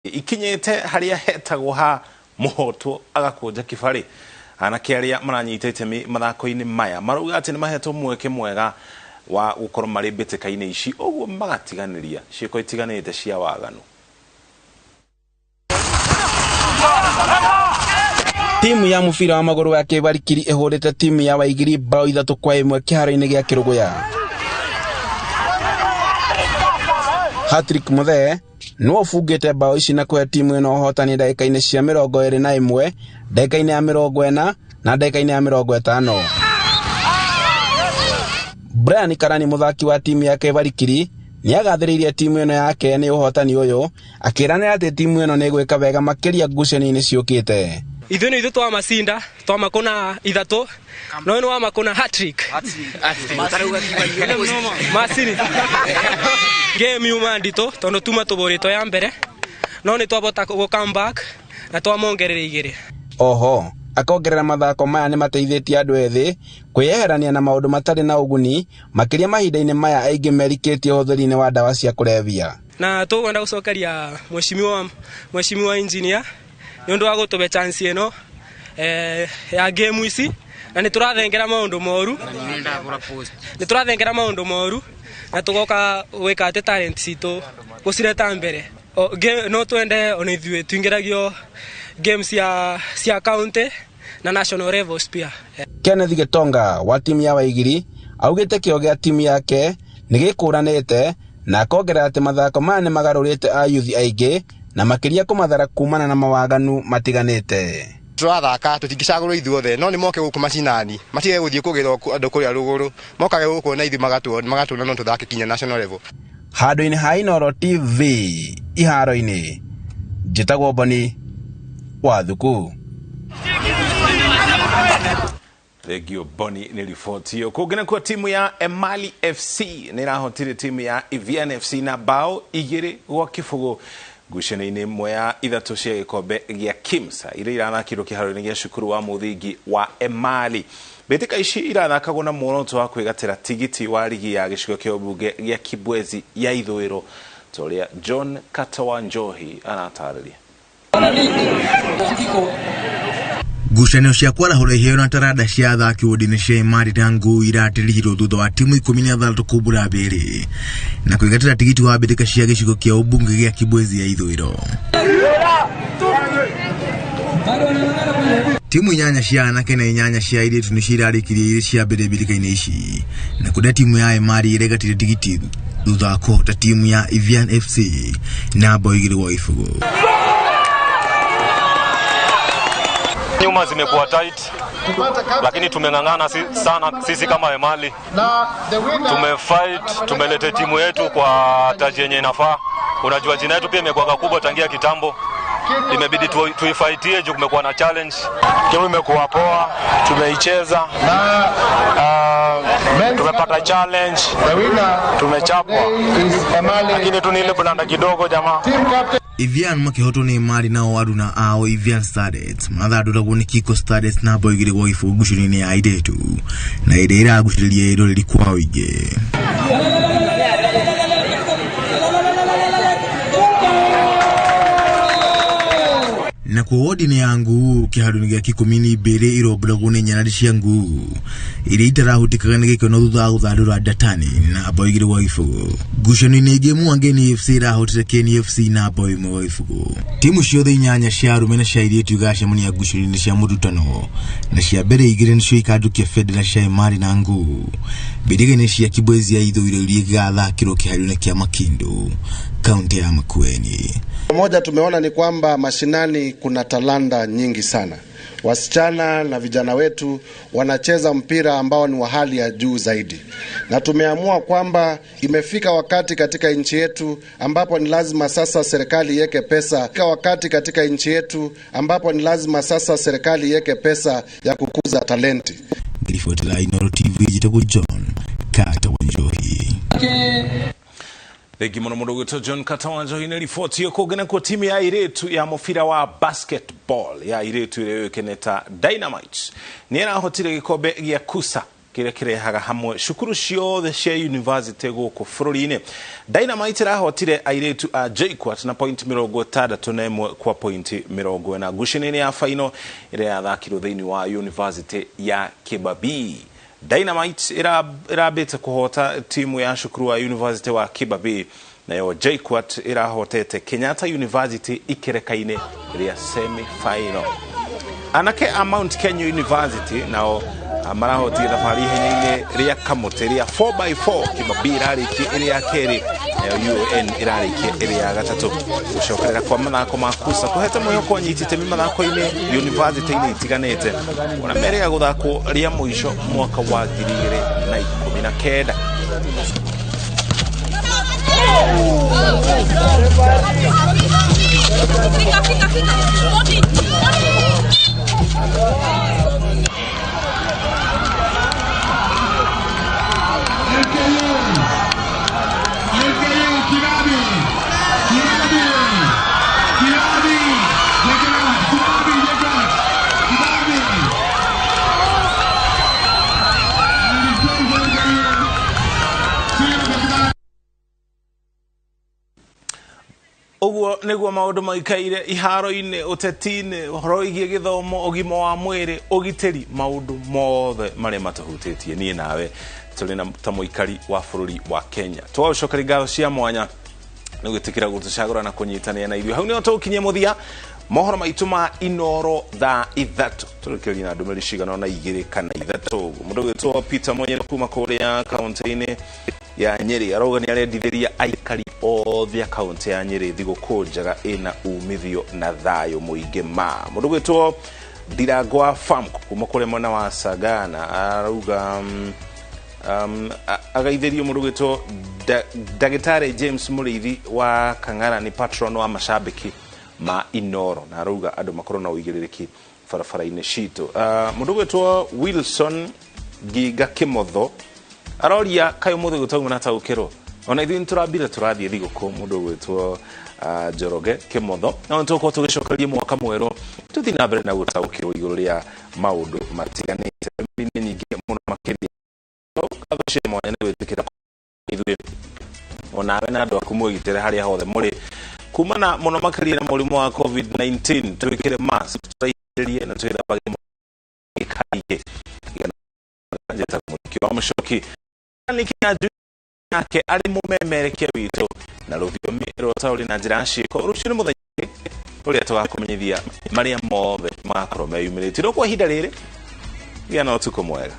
Ikinyĩte harĩa hetagwo ha mũhotwo agakũnja kĩbarĩ. Anake arĩa maranyita itemi mathako-inĩ maya marauga atĩ nĩ mahetwo mweke mwega wa gũkorwo marĩ mbĩtĩka-inĩ ici, ũguo magatiganĩria ciĩko itiganĩte cia waganu. Timu ya mũbira wa magũrũ ya Kĩbarikiri ĩhũrĩte timu ya Waigiri bao 3-1 kĩharo-inĩ gĩa Kĩrũgũya. Patrick Muthee nĩwe ũbungĩte bao ici na kũhe timu ĩno ũhotani ndagĩka-inĩ cia 21, ndagĩka-inĩ ya 40 na ndagĩka-inĩ ya 50. Brian Karani, mũthaki wa timu ya Kĩbarikiri, nĩagathĩrĩirie timu ĩno yake nĩ ũhotani ũyũ, akĩranĩra atĩ timu ĩno nĩ ĩgwĩka wega makĩria ngucanio-inĩ ciũkĩte. Ithuĩ nĩ ithuĩ twamacinda, twamakũna 3, no nĩ wamakũna hat-trick. Macini. Game yuma nditũ tondũ tuma tũbũrĩtwo ya mbere, no nĩ twabota gũ come back na twamongerera 2. Oho akongerera mathako maya nĩ mateithĩtie andũ ethĩ kwĩyeherania na maũndũ matarĩ na ũguni, makĩria mahinda-inĩ maya aingĩ merikĩtie ũhũthĩri-inĩ wa ndawa cia kũrebia. Na tũkwenda gũcokeria mheshimiwa engineer nĩ ũndũ wa gũtũhe chance ĩno ya game ici, na nĩ tũrathengera maũndũ moru. Nĩ tũrathengera maũndũ moru na tũgoka gwĩka atĩ talent citũ gũcireta mbere. No twende ona ithuĩ tuingĩragio games cia county na national levels pia. Kenneth Gitonga wa timu ya Waigiri augĩte kĩo gĩa timu yake nĩ gĩkũranĩte na akongerera atĩ mathako maya nĩ magarũrĩte ayuthi aingĩ na makĩria kũmathara kumana na mawaganu matiganĩte. Tũrathaka tũtingĩcagũrwo ithuothe, no nĩ moke gũkũ macinani, matige gũthiĩ kũgĩrwo andũ kũrĩa rũgũrũ, mokage gũkũ na ithuĩ magatũona no tũthake kinya national level. Handũ-inĩ ha Inooro TV iharo-inĩ, njĩtagwo Boni wa Thuku. Thengio Boni nĩ riboti ĩyo. Kũngĩ nakuo timu ya Emali FC nĩ ĩrahotire timu ya Evian FC na bao 2-0 ngucanio-inĩ ĩmwe ya 3 cia gĩkombe gĩa KIMSA iria irathakirwo kĩharo-inĩ gĩa cukuru wa mũthingi wa Emali. Mbĩtĩka ici irathakagwo na muoroto wa kwĩgatĩra tigiti wa rigi ya gĩcigo kĩa ũmbunge gĩa Kibwezi ya ithũĩro, ta ũrĩa John Katawa Njohi aratarĩria. Ngucanio cia kwarahũra iheo na taranda cia athaki wodi-inĩ cia Emali na Nguu iratirihirwo thutha wa timu 16 kumbũra mbĩrĩ na kwĩgatĩra tigiti wa mbĩtĩka cia gĩcigo kĩa ũmbunge gĩa Kibwezi ya ithũĩro. Timu 8 cia anake na 8 cia airĩtu nĩcio irarĩkirie irĩ cia mbere mbĩtĩka-inĩ ici, na kũrĩa timu ya Emali ĩregatire tigiti thutha wa kũhota timu ya Evian FC na bao 2-0. Nyuma zimekuwa tight, lakini tumeng'ang'ana sana sisi kama Emali. Tumefight, tumeleta timu yetu kwa taji yenye inafaa. Unajua jina yetu pia imekuwa kubwa tangia kitambo. Imebidi tuifightie juu kumekuwa na challenge. Timu imekuwa poa, tumeicheza. Tumepata challenge, tumechapwa. Lakini tu ni ile blanda kidogo jamaa. Evian makĩhotwo nĩ Emali nao aruna ao Evian Starlets mathandũragwo nĩ Kiko Starlets na bao 2-0 ngucanio-inĩ ya airĩtu na ĩrĩa ĩragucĩrĩria eroreri kwa ũingĩ. Na kuo wodi-inĩ ya Nguu kĩharo-inĩ gĩa Kikumini mbĩrĩ irombũragwo nĩ nyanarĩ cia Nguu iria itarahutĩkaga nĩ gĩkeno thutha wa gũthandũra Ndatani na bao 2-0. Ngucanio-inĩ ingĩ Mwangeni FC ĩrahotire Keni FC na bao 1-0. Timu ciothe 8 cia arũme na cia airĩtu igacemania ngucanio-inĩ cia mũrutano na cia mbere 2 nĩcio ikandukia bendera cia Emali na Nguu mbĩtĩka-inĩ cia Kibwezi ya ithũĩro iria igathakĩrwo kĩharo-inĩ kĩa Makindu, kaunti ya Makueni. Moja tumeona ni kwamba mashinani kuna talanta nyingi sana. Wasichana na vijana wetu wanacheza mpira ambao ni wa hali ya juu zaidi. Na tumeamua kwamba imefika wakati katika nchi yetu ambapo ni lazima sasa serikali iweke pesa. Imefika wakati katika nchi yetu ambapo ni lazima sasa serikali iweke pesa ya kukuza talenti. Ripoti la Inooro TV jitagwo John Katawa Njohi. Thengi mũno mũndũ ũgwĩtwo John Katawa Njohi nĩ riboti ĩyo. Kũngĩ nakuo timu ya airĩtu ya mũbira wa basketball ya airĩtu ĩrĩa yũĩkaine ta Dynamite nĩ ĩrahotire gĩkombe gĩa KUSA kĩrĩa kĩrehaga hamwe cukuru ciothe cia university gũkũ bũrũri-inĩ. Dynamite ĩrahotire airĩtu a JKUAT na point 61 kwa point 40 ngucanio-inĩ ya final ĩrĩa yathakirwo thĩinĩ wa university ya Kibabii. Dynamite ĩrambĩte kũhota timu ya cukuru wa university wa Kibabii, nayo JKUAT ĩrahotete Kenyatta University ikereka-inĩ rĩa semi final. Anake a Mount Kenya University nao marahotire thabarĩ ihenya-inĩ rĩa kamũtĩ rĩa 4x4. Kibabii ĩrarĩkia ĩrĩ ya kerĩ, nayo UoN ĩrarĩkia ĩrĩ ya gatatũ. Gũcokerera kwa mathako ma KUSA kũhete mwĩhoko anyiti itemi mathako-inĩ university-inĩ itiganĩte, ona merĩga gũthakwo rĩa mũico mwaka wa 2019. Fika, fika, fika. Ũguo nĩguo maũndũ maikaire iharo-inĩ, ũteti-inĩ, ũhoro wĩgiĩ gĩthomo, ũgima wa mwĩrĩ, ũgitĩri, maũndũ mothe marĩa matũhutĩtie niĩ nawe tũrĩ na ta mũikari wa bũrũri wa Kenya. Tũgagũcokeria ngatho cia mwanya nĩ gwĩtĩkĩra gũtũcagũra na kũnyitanĩra na ithuĩ. Hau nĩho tũgũkinyia mũthia mohoro maitũ ma Inoro thaa 3. Tũrĩkĩrĩrie na ndũmĩrĩri cigana ũna 2 kana 3. Mũndũ ũgwĩtwo Peter Mwenye kuma kũrĩa kaũntĩ-inĩ ya Nyeri arauga nĩ arendithĩria aikari othe a kaũntĩ ya Nyeri thigũkũ njega ĩna umithio na thayũ mũingĩ ma. Mũndũ ũgwĩtwo Ndirangwa Farm kuma kũrĩa mwena wa Sagana arauga agaithĩrio mũndũ ũgwĩtwo Ndagĩtarĩ James Mũrĩithi wa Kang'ara nĩ patron wa macambĩki ma Inoro na arauga andũ makorwo na ũigĩrĩrĩki barabara-inĩ citũ. Mũndũ ũgwĩtwo Wilson Nginga Kĩmotho aroria kaĩ ũmũthĩ gũtauma na taũkĩrwo ona ithuĩ nĩtũrambire tũrathiĩ thigũkũ. Mũndũ ũgwĩtwo Njoroge Kĩmotho no nĩtũgũkorwo tũgĩcokeria mwaka mwerũ tũthiĩ na mbere na gũtaũkĩrwo igũrũ rĩa maũndũ matiganĩte nĩ nyingĩ mũno makĩria. Ngatho cia mwanya nĩ gwĩtĩkĩra ithuĩ onawe na andũ aku mwĩgitĩre harĩa hothe mũrĩ kumana mũno makĩria na mũrimũ wa COVID-19. Twĩkĩre mask, tũraihĩrĩrie na twĩthambage kaingĩ. Njĩtagwo Mũrĩki wa Mũcoki nake arĩ mũmemerekia witũ na rũthiomi rwa taũri na njĩra ya ciĩko. Rũciũ nĩ mũthenya ũrĩa tũgakũmenyithia marĩa mothe magakorwo meyumĩrĩtie. No kwa ihinda rĩrĩ, gĩa na ũtukũ mwega.